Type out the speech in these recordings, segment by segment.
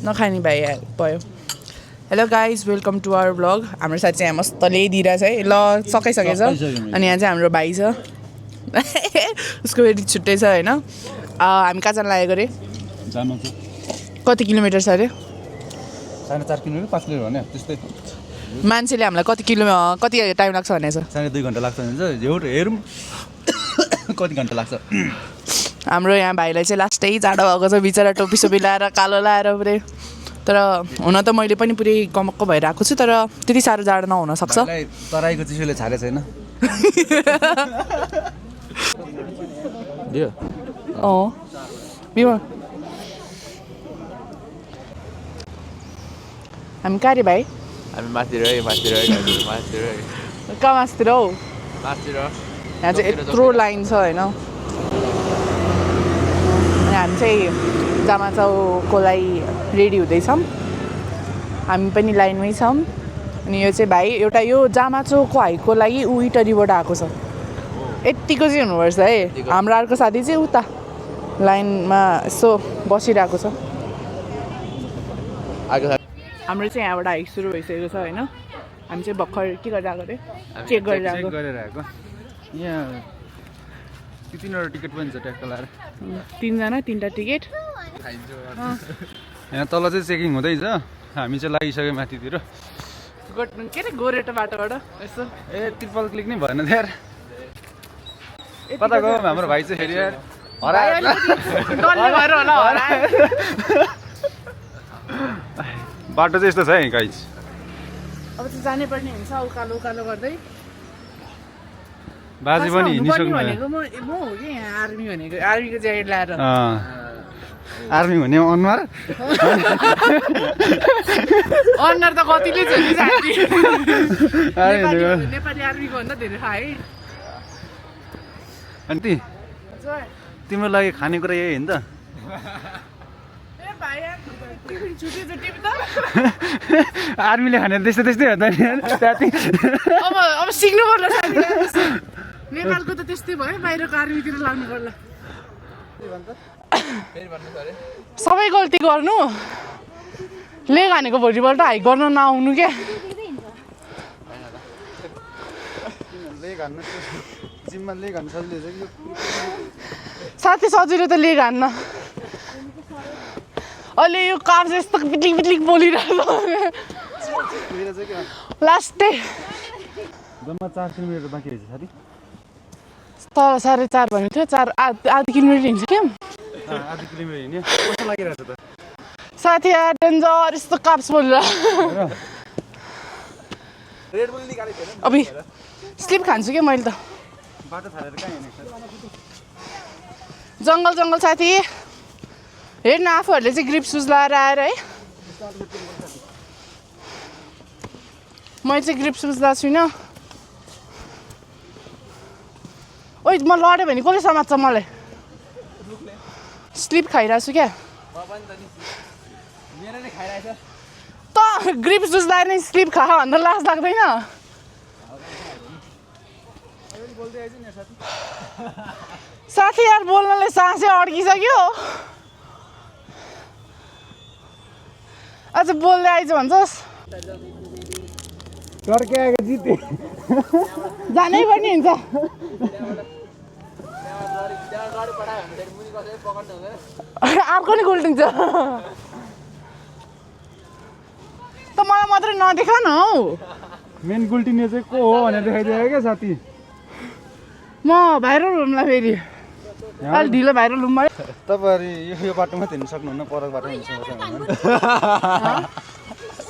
नखाने भाइ भयो hello guys welcome to our blog हाम्रो साथी चाहिँ मस्तले दिइरहेछ है ल सकाइसकेछ अनि यहाँ चाहिँ हाम्रो भाइ छ उसको फेरि छुट्टै छ होइन हामी कहाँ जान लागेको अरे कति किलोमिटर छ अरे 4.5 किलोमिटर 5 किलोमिटर भने त्यस्तै मान्छेले हामीलाई कति टाइम लाग्छ भनेको छ 2.5 घन्टा लाग्छ भन्छ हेरौँ कति घन्टा लाग्छ हाम्रो यहाँ भाइलाई चाहिँ लास्टै जाडो भएको छ बिचरा टोपी सोपी लाएर कालो लाएर पुरै तर हुन त मैले पनि पुरै कमक्क भएर आएको छु तर त्यति साह्रो जाडो नहुन सक्छ तराईको चिसोले छाडे छैन हामी कहाँ रे भाइ हामी माथि रह्यो कहाँ मासतिर हौ यहाँ चाहिँ यत्रो लाइन छ होइन अनि हामी चाहिँ जामाचाउको लागि रेडी हुँदैछौँ हामी पनि लाइनमै छौँ अनि यो चाहिँ भाइ एउटा यो जामाचोको हाइकको लागि ऊ इटरीबाट आएको छ यत्तिको चाहिँ हुनुपर्छ है हाम्रो अर्को साथी चाहिँ उता लाइनमा यसो बसिरहेको छ हाम्रो चाहिँ यहाँबाट हाइक सुरु भइसकेको छ होइन हामी चाहिँ भर्खर के गरेर आएको अरे चेक गरेर आएको यहाँ 3वटा टिकट पनि छ ट्याक्क लाएर 3जना 3टा टिकट यहाँ तल चाहिँ चेकिङ हुँदैछ हामी चाहिँ लागिसक्यो माथितिर के अरे गोरेटो बाटोबाट यसो ए त्रिपल क्लिक नै भएन यार कता गयो हाम्रो भाइ चाहिँ फेरि यार बाटो चाहिँ यस्तो छ है गाइस अब चाहिँ जानै पर्ने हुन्छ उकालो उकालो गर्दै बाजे पनि हिँडिसक्नु भनेको म हो कि यहाँ आर्मी भनेको आर्मीको ज्याकेट लाएर आर्मी भन्ने अनुहार अनुहार त कतिले छ नि साथी नेपाली आर्मीको भन्दा धेरै खाए अनि तिम्रो लागि खानेकुरा यही होइन त आर्मीले खाने त्यस्तै त्यस्तै हो त अब सिक्नु पर्ला साथी नेपालको त त्यस्तै भयो बाहिरको आर्मीतिर लाग्नु पर्ला सबै गल्ती गर्नु लेग हानेको भोलिपल्ट हाइक गर्न नआउनु क्या साथी सजिलो त लेग हान्न अहिले यो कार चाहिँ यस्तो पिटलिक पिटलिक बोलिरहेको लास्टै जम्मा 4 किलोमिटर बाँकी रहेछ साथी तर 4.5 भन्यो थियो 4.5 किलोमिटर हिँड्छ क्या आधी किलोमिटर हिँड्यो कस्तो लागिरहेछ त साथी यार डेन्जर यस्तो कार्स बोलेर अब स्लिप खान्छु क्या मैले त बाटो थालेर कहाँ हिँडेको जङ्गल जङ्गल साथी हेर्न आफूहरूले चाहिँ ग्रिप सुज लगाएर आएर है मैले चाहिँ ग्रिप सुज लगाएको छुइनँ ओइ म लड्यो भने कसले समात्छ मलाई स्लिप खाइरहेको छु क्या त ग्रिप सुज लगाएर नै स्लिप खा भन्दा लाज लाग्दैन साथी यार बोल्नले सासै अड्किसक्यो अझ बोल्दै आइज भन्छस् टर्के आएको जिते जानै पर्ने हुन्छ अर्को नि गुल्टिन्छ त मलाई मात्रै नदेखा न हौ मेन गुल्टिने चाहिँ को हो भनेर देखाइदियो क्या साथी म भाइरल हुम्ला फेरि अलि ढिलो भाइरल हुम भयो तपाईँहरू यो बाटोमा हिँड्नु सक्नुहुन्न परको बाटो हिँड्नु सक्नुहुन्छ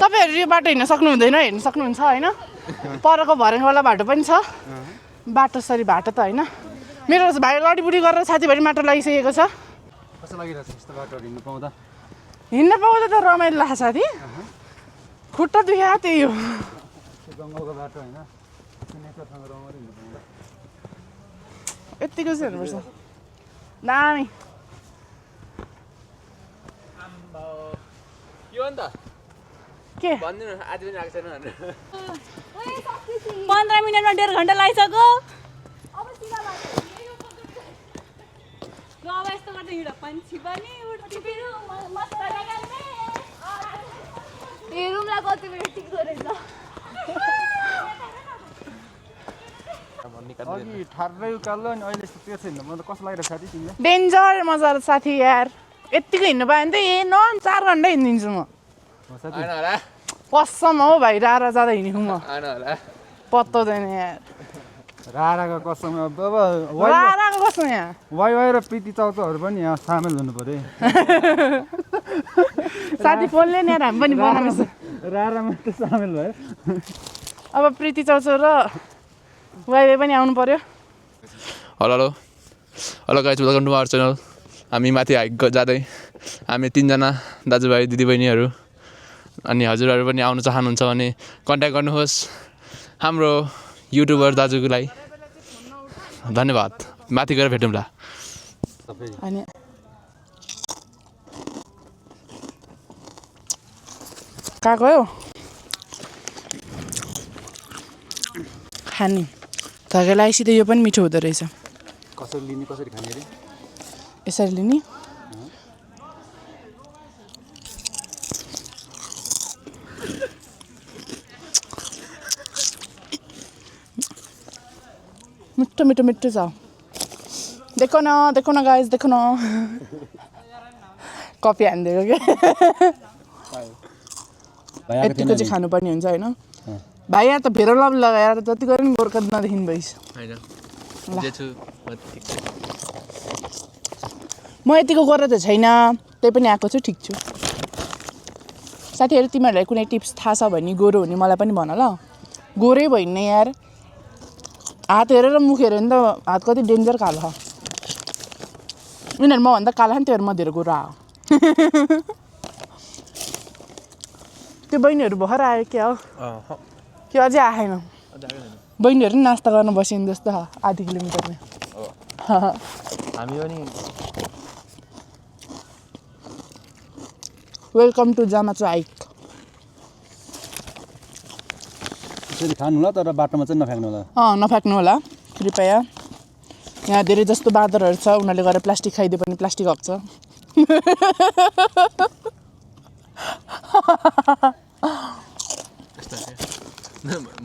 तपाईँहरू यो बाटो हिँड्न सक्नुहुँदैन हिँड्नु सक्नुहुन्छ होइन परको भरेङवाला बाटो पनि छ बाटो सरी बाटो त होइन मेरो भाइ लडीबुडी गरेर साथीभरि माटो लागिसकेको छ कस्तो लागिरहेछ यस्तो बाटोहरू हिँड्नु पाउँदा त रमाइलो लाग्छ साथी खुट्टा दुख्या त्यही हो जङ्गलको बाटो होइन नेचरसँग रमाइलो हिँड्नु पाउँदा यत्तिको चाहिँ हेर्नुपर्छ दामी के 15 मिनटमा 1.5 घन्टा लागिसक्यो अब यस्तो गर्दा हिँड पन्छी पनि उठ्छ फेरि मस्त लाग्यो कति मिनट टिक्दो रहेछ अघि ठार्दै उकालो अनि अहिले त्यो छैन म त कस्तो लागिरहेको साथी तिमीलाई डेन्जर मजा साथी यार यत्तिको हिँड्नु पायो भने त 4 घन्टा हिँडिदिन्छु म कसम हौ भाइ रारा जाँदा हिँडेको म पत्ताउँदैन यार राराको कसम अब राराको कसम यहाँ वाइ वाइ र प्रीति चाउचाउहरू पनि यहाँ सामेल हुनु पर्यो साथी फोनले नि यार हामी पनि बनाउँछ रारामा त सामेल भयो अब प्रीति चाउचाउ र वाइवाई पनि आउनु पर्यो hello hello hello guys welcome to our channel हामी माथि हाइक जाँदै हामी 3जना दाजुभाइ दिदीबहिनीहरू अनि हजुरहरू पनि आउनु चाहनुहुन्छ भने कन्ट्याक्ट गर्नुहोस् हाम्रो युट्युबर दाजुलाई धन्यवाद माथि गएर भेटौँला अनि कहाँ गयो खाने धकेला आइसी त यो पनि मिठो हुँदो रहेछ कसरी लिने कसरी खाने अरे यसरी लिने मिठो मिठो मिठो छ देखो न गाइस देखो न कपी हानिदिएको क्या यतिको चाहिँ खानुपर्ने हुन्छ होइन भाइ यहाँ त भेरो लब लगाएर जति गरे नि गोर्खा नदेखिनु भइस म यतिको गरेर त छैन त्यही पनि आएको छु ठिक छु साथीहरू तिमीहरूलाई कुनै टिप्स थाहा छ भने गोरो हुने मलाई पनि भन ल गोरै भइन् नि यार हात हेरेर मुख हेऱ्यो भने त हात कति डेन्जर कालो छ यिनीहरू मभन्दा कालो छ नि त्योहरू म धेरै गोरो आयो त्यो बहिनीहरू भर्खर आयो क्या हो त्यो अझै आएन बहिनीहरू पनि नास्ता गर्न बस्यो जस्तो आधी किलोमिटरमा हामी पनि वेलकम टु जामाचो हाइक त्यसरी खानु होला तर बाटोमा चाहिँ नफ्याँक्नु होला नफ्याँक्नु होला कृपया यहाँ धेरै जस्तो बाँदरहरू छ उनीहरूले गएर प्लास्टिक खाइदियो भने प्लास्टिक हग्छ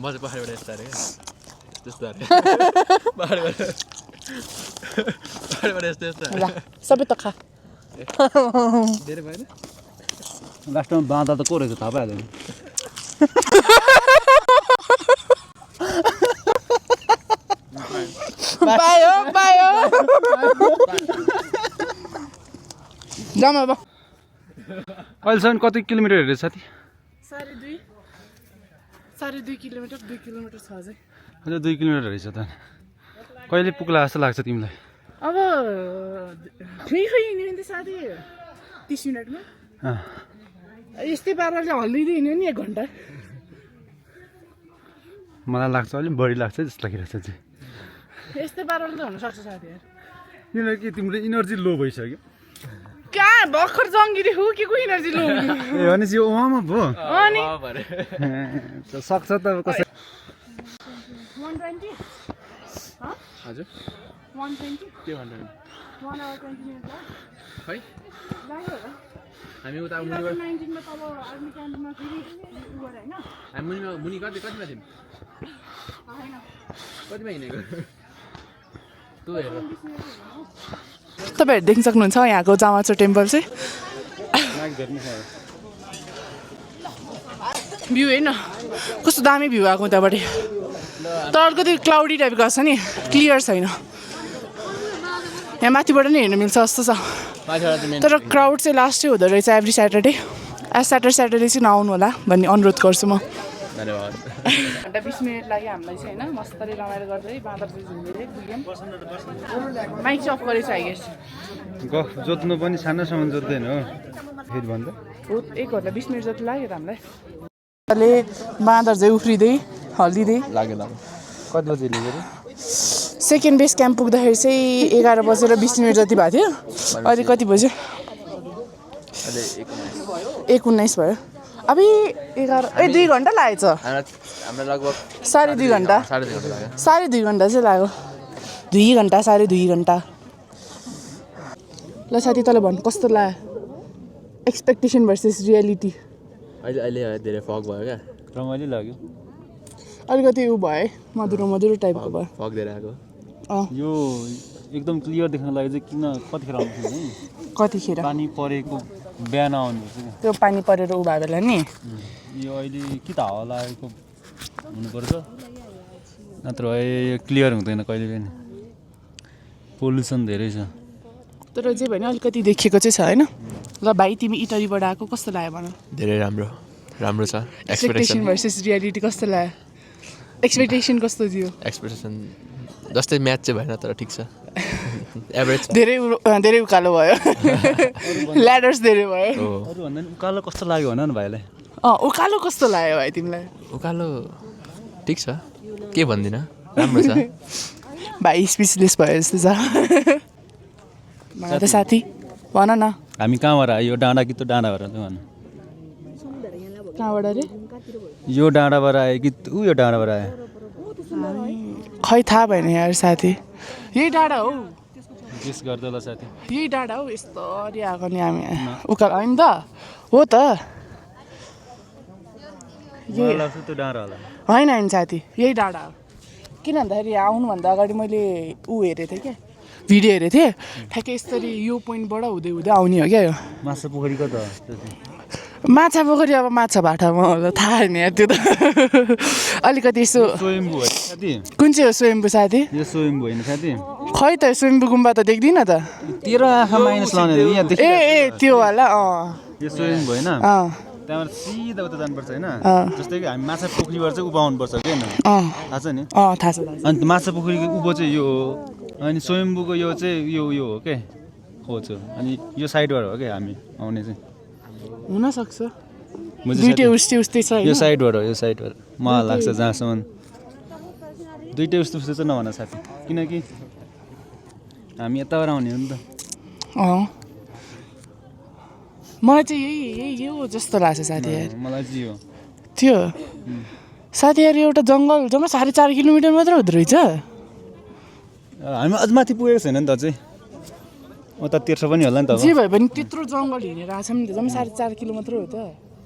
मजा पहाडबाट यस्तो अरे त्यस्तो अरे पहाडबाट यस्तो यस्तो ल सबै त खा धेरै भएन लास्टमा बाँधा त को रहेछ थाहा पाइहाल्यो नि पायो जाम अब अहिलेसम्म कति किलोमिटर हेरेछ साथी 2.5 किलोमिटर 2 किलोमिटर छ अझै अझै 2 किलोमिटर रहेछ त कहिले पुग्ला जस्तो लाग्छ तिमीलाई अब खै हिँड्यो नि त साथी 30 मिनटमा यस्तै पाराले हल्लिँदै हिँड्यो नि 1 घन्टा मलाई लाग्छ अलिक बढी लाग्छ जस्तो लागिरहेछ चाहिँ यस्तै पाराले त हुनसक्छ साथीहरू किनकि तिम्रो इनर्जी लो भइसक्यो कहाँ भर्खर जङ्गिरी हो के को इनर्जी लो ए भनेपछि उहाँमा भयो अनि सक्छ त कसै 120 हजुर 120 के भन्नु 1 hour 20 minutes खै लाग्यो होला हामी उता 19 मा तब आर्मी क्याम्पमा फेरि उ गरे हैन हामी मुनि कतिमा थियौँ हैन कतिमा हिँडेको तँ हेर तपाईहरु देख्न सक्नुहुन्छ यहाँको जामाचो टेम्पल चाहिँ भ्यू हैन कस्तो दामी भ्यू आएको त्यहाँबाट तर अलिकति क्लाउडी टाइपको छ नि क्लियर छैन यहाँ माथिबाट नै हेर्न मिल्छ जस्तो छ तर क्राउड चाहिँ लास्टै हुँदो रहेछ एभ्री स्याटरडे स्याटरडे चाहिँ नआउनु होला भन्ने अनुरोध गर्छु म धन्यवाद घन्टा 20 मिनट लाग्यो हामीलाई चाहिँ होइन मस्तले रमाइलो गर्दै बाँदर चाहिँ झुन्डेरै पुग्यौँ माइक चाहिँ अफ गरेछ आई गेस गफ जोत्नु पनि सानोसम्म जोत्दैन हो फेरि भन्दा 1 घन्टा 20 मिनट जति लाग्यो त हामीलाई बाँदर चाहिँ उफ्रिँदै हल्लिँदै लाग्यो कति बजी लिएर सेकेन्ड बेस क्याम्प पुग्दाखेरि चाहिँ 11:20 जति भएको थियो अहिले कति बज्यो 1:19 भयो अब 2 घन्टा लागेछ हाम्रो लगभग 2.5 घन्टा 2.5 घन्टा चाहिँ लाग्यो 2 घन्टा 2.5 घन्टा ल साथी तँलाई भन्नु कस्तो लाग्यो एक्सपेक्टेसन भर्सेस रियालिटी अहिले धेरै फग भयो क्या रमाइलो लाग्यो अलिकति उ भयो है मधुरो टाइपको भयो फग धेरै आएको यो एकदम क्लियर देख्न लागि चाहिँ किन कतिखेर आउँछ नि कतिखेर पानी परेको बिहान आउनुपर्छ क्या त्यो पानी परेर उ भयो बेला नि यो अहिले कि त हावा लागेको हुनुपर्छ नत्र यो क्लियर हुँदैन कहिले पनि पोल्युसन धेरै छ तर जे भने अलिकति देखिएको चाहिँ छ होइन ल भाइ तिमी इटरीबाट आएको कस्तो लाग्यो भन धेरै राम्रो छ एक्सपेक्टेसन भर्सेस रियालिटी कस्तो लाग्यो एक्सपेक्टेसन कस्तो थियो एक्सपेक्टेसन जस्तै म्याच चाहिँ भएन तर ठिक छ एभरेज धेरै उकालो भयो ल्याडर्स धेरै भयो अरू भन्दा नि उकालो कस्तो लाग्यो भन न भाइलाई उकालो कस्तो लाग्यो भाइ तिमीलाई उकालो ठिक छ के भन्दिनँ राम्रो छ भाइ स्पिचलेस भयो जस्तो छ त साथी भन न हामी कहाँबाट आयो यो डाँडा कि त्यो डाँडाबाट भन कहाँबाट रे यो डाँडाबाट आयो कि यो डाँडाबाट आयो खै थाहा भएन यार साथी यही डाँडा हो गेस गर्दैला साथी यही डाँडा हो यस्तो आएको नि हामी उकालो होइन त हो त मलाई लाग्छ त्यो डाँडा होला होइन साथी यही डाँडा हो किन भन्दाखेरि आउनुभन्दा अगाडि मैले ऊ हेरेको थिएँ क्या भिडियो हेरेको थिएँ ठ्याक्कै यसरी यो पोइन्टबाट हुँदै हुँदै आउने हो क्या यो माछा पोखरी कता हो माछा पोखरी अब माछा भाटामा होला थाहा छैन यार त्यो त अलिकति यसो स्वयम्भू होइन साथी कुन चाहिँ हो स्वयम्भू साथी यो स्वयम्भू होइन साथी खै त स्वयम्भू गुम्बा त देख्दिनँ त तेरो आँखा माइनस लाउने यहाँ ए त्यो होला यो स्वयम्भू होइन त्यहाँबाट सिधा उता जानुपर्छ होइन जस्तै कि हामी माछा पोखरीबाट चाहिँ उभा आउनुपर्छ कि होइन थाहा छ नि थाहा छ अनि माछा पोखरीको उँभो चाहिँ यो हो अनि स्वयम्भूको यो चाहिँ यो हो के हो चाहिँ अनि यो साइडबाट हो क्या हामी आउने चाहिँ हुनसक्छ दुइटै उस्तै छ यो साइडबाट हो यो साइडबाट मलाई लाग्छ जहाँसम्म दुइटै उस्तै चाहिँ नभन साथी किनकि हामी यताबाट आउने हो नि त मलाई चाहिँ यही हो जस्तो लाग्छ साथी यार मलाई चाहिँ यो त्यो साथी यार एउटा जङ्गल जम्मा 4.5 किलोमिटर मात्र हुँदो रहेछ हामी अझ माथि पुगेको छैन नि त चाहिँ उता तेर्सो पनि होला नि त जे भए पनि त्यत्रो जङ्गल हिँडेर आएको छ नि त जम्मा 4.5 किलो मात्र हो त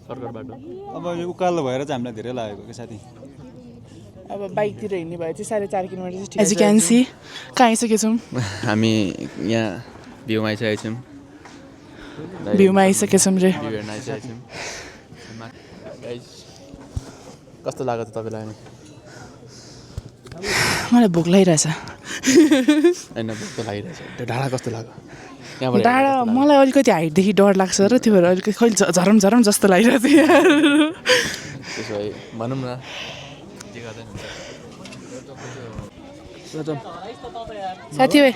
सरकार बाटो अब यो उकालो भएर चाहिँ हामीलाई धेरै लागेको कि साथी अब बाइकतिर हिँड्ने भए चाहिँ 4.5 किलोमिटर चाहिँ एज यु क्यान सी कहाँ आइसकेको छौँ हामी यहाँ भ्यूमा आइसकेको छौँ भ्यूमा आइसकेको छौँ रे भ्यू हेर्न आइसकेको छौँ कस्तो लाग्यो त तपाईँलाई मलाई भोक लागिरहेछ होइन भोक त लागिरहेछ त्यो डाँडा कस्तो लाग्यो यहाँबाट डाँडा मलाई अलिकति हाइटदेखि डर लाग्छ र त्यो भएर अलिकति खै झरम जस्तो लागिरहेको थियो यार त्यसो भए भनौँ न साथीभाइ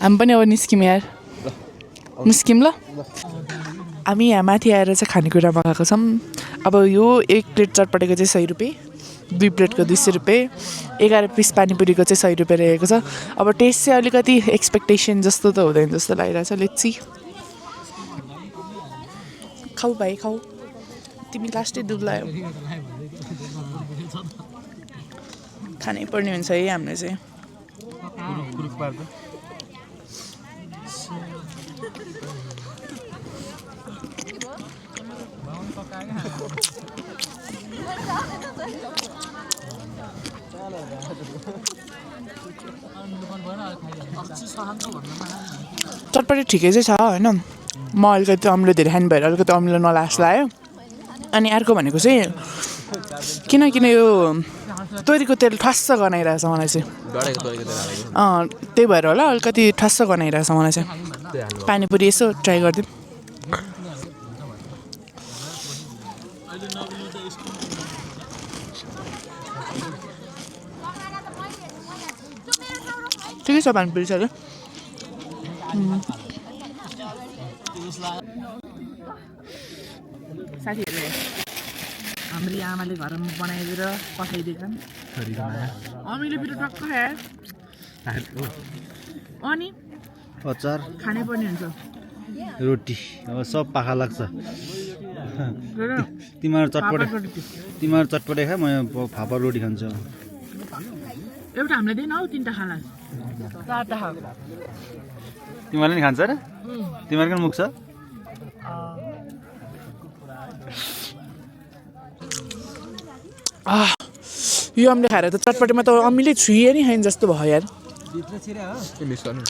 हामी पनि अब निस्क्यौँ यार निस्क्यौँ ल हामी यहाँ माथि आएर चाहिँ खानेकुरा मगाएको छौँ अब यो 1 प्लेट चटपटेको चाहिँ 100 रुपियाँ 2 प्लेटको 200 रुपियाँ 11 पिस पानीपुरीको चाहिँ 100 रुपियाँ रहेको छ अब टेस्ट चाहिँ अलिकति एक्सपेक्टेसन जस्तो त हुँदैन जस्तो लागिरहेछ लेट्स सी खाऊ भाइ खाऊ तिमी लास्टै दुध लायो खानै पर्ने हुन्छ है हामीले चाहिँ चटपटी ठिकै चाहिँ छ होइन म अलिकति अमिलो धेरै खाने भएर अलिकति अमिलो नलास लाग्यो अनि अर्को भनेको चाहिँ किन यो तोरीको तेल ठस्स गनाइरहेछ मलाई चाहिँ त्यही भएर होला अलिकति ठस्स गनाइरहेछ मलाई चाहिँ पानीपुरी यसो ट्राई गरिदिउँ ठिकै छ पानीपुरी छ साथीहरू हाम्रो आमाले घरमा बनाइदिएर पठाइदिएको अमिलो पिरो टक्क खायो अनि अचार खानै पर्ने हुन्छ रोटी अब सब पाखा लाग्छ तिमीहरू चटपटे खा म फापर रोटी खान्छु एउटा हामीलाई दिएन हौ 3टा खाला 4टा खा तिमीहरूले नि खान्छ र तिमीहरूको मुख छ यो आम्ले खाएर त चटपटेमा त अमिलै छुइए नि खाइन जस्तो भयो यार मिस गर्नु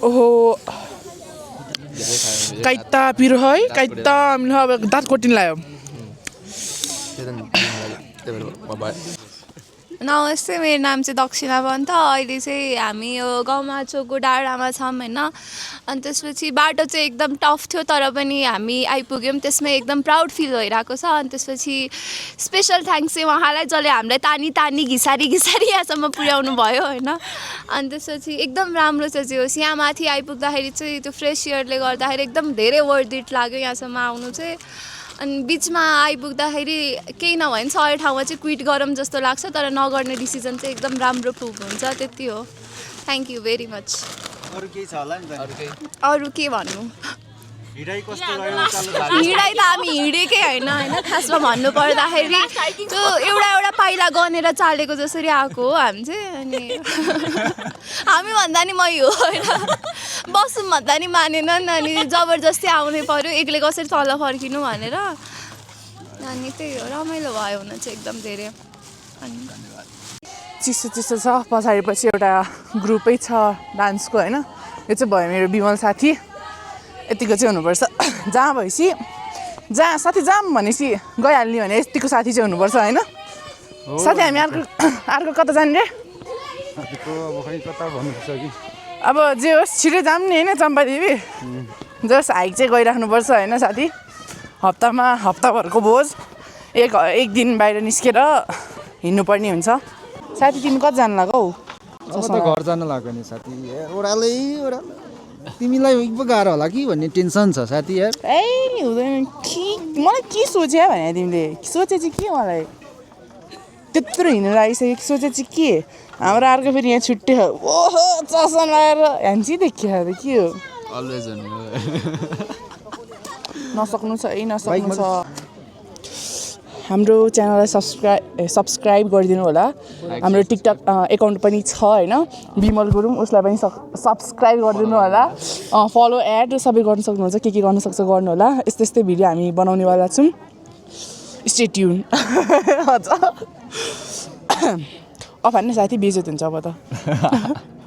ओहो काइता पिरो है काइता हामीले अब दाँत कोटिन लाग्यो नमस्ते मेरो नाम चाहिँ दक्षिणा पन्त अहिले चाहिँ हामी यो गाउँमा चोकको डाँडामा छौँ होइन अनि त्यसपछि बाटो चाहिँ एकदम टफ थियो तर पनि हामी आइपुग्यौँ त्यसमा एकदम प्राउड फिल भइरहेको छ अनि त्यसपछि स्पेसल थ्याङ्क्स चाहिँ उहाँलाई जसले हामीलाई तानी तानी घिसारी यहाँसम्म पुर्याउनु भयो होइन अनि त्यसपछि एकदम राम्रो छ जे होस् यहाँ माथि आइपुग्दाखेरि चाहिँ त्यो फ्रेस एयरले गर्दाखेरि एकदम धेरै वर्थ इट लाग्यो यहाँसम्म आउनु चाहिँ अनि बिचमा आइपुग्दाखेरि केही नभए पनि सबै ठाउँमा चाहिँ क्विट गरौँ जस्तो लाग्छ तर नगर्ने डिसिजन चाहिँ एकदम राम्रो प्रुभ हुन्छ त्यति हो थ्याङ्क यू भेरी मच अरू केही छ होला नि त अरू के भन्नु हिँडाइ कस्तो लाग्यो हिँडाइ त हामी हिँडेकै होइन खासमा भन्नु पर्दाखेरि त्यो एउटा पाइला गनेर चालेको जसरी आएको हो हामी चाहिँ अनि हामी भन्दा नि मै हो होइन बसौँ भन्दा नि मानेनन् अनि जबरजस्ती आउनै पर्यो एक्लै कसरी तल फर्किनु भनेर अनि त्यही हो रमाइलो भयो हुन चाहिँ एकदम धेरै अनि चिसो चिसो छ पछाडि पछि एउटा ग्रुपै छ डान्सको होइन यो चाहिँ भयो मेरो विमल साथी यतिको चाहिँ हुनुपर्छ जहाँ भएपछि जहाँ साथी जाऊँ भनेपछि गइहाल्ने भने यतिको साथी चाहिँ हुनुपर्छ होइन साथी हामी अर्को कता जाने रे अब खै कता भन्नुपर्छ कि अब जे होस् छिटो जाऊँ नि होइन चम्पादेवी जस हाइक चाहिँ गइराख्नुपर्छ होइन साथी हप्ताभरको भोज एक दिन बाहिर निस्केर हिँड्नुपर्ने हुन्छ साथी तिमी कता जानु लाग्यो हौ अब त घर जान लाग्यो नि साथी ओह्रालै तिमीलाई पो गाह्रो होला कि भन्ने टेन्सन छ साथी यार ए हुँदैन मलाई के सोचे भने तिमीले सोचे चाहिँ के मलाई त्यत्रो हिँडेर आइसकेको सोचे चाहिँ के हाम्रो अर्को फेरि यहाँ छुट्टै ओहो चसन लगाएर ह्यान्ची देखियो त के हो अलवेज नसक्नु छ नसक्नु छ हाम्रो च्यानललाई सब्सक्राइब गरिदिनु होला हाम्रो टिकटक एकाउन्ट पनि छ होइन विमल गुरुङ उसलाई पनि सब्सक्राइब गरिदिनु होला फलो एड सबै गर्न सक्नुहुन्छ के गर्न सक्छ गर्नु होला यस्तै भिडियो हामी बनाउनेवाला छौँ स्टे ट्युन अफ हान्ने साथी बेइज्जत हुन्छ अब त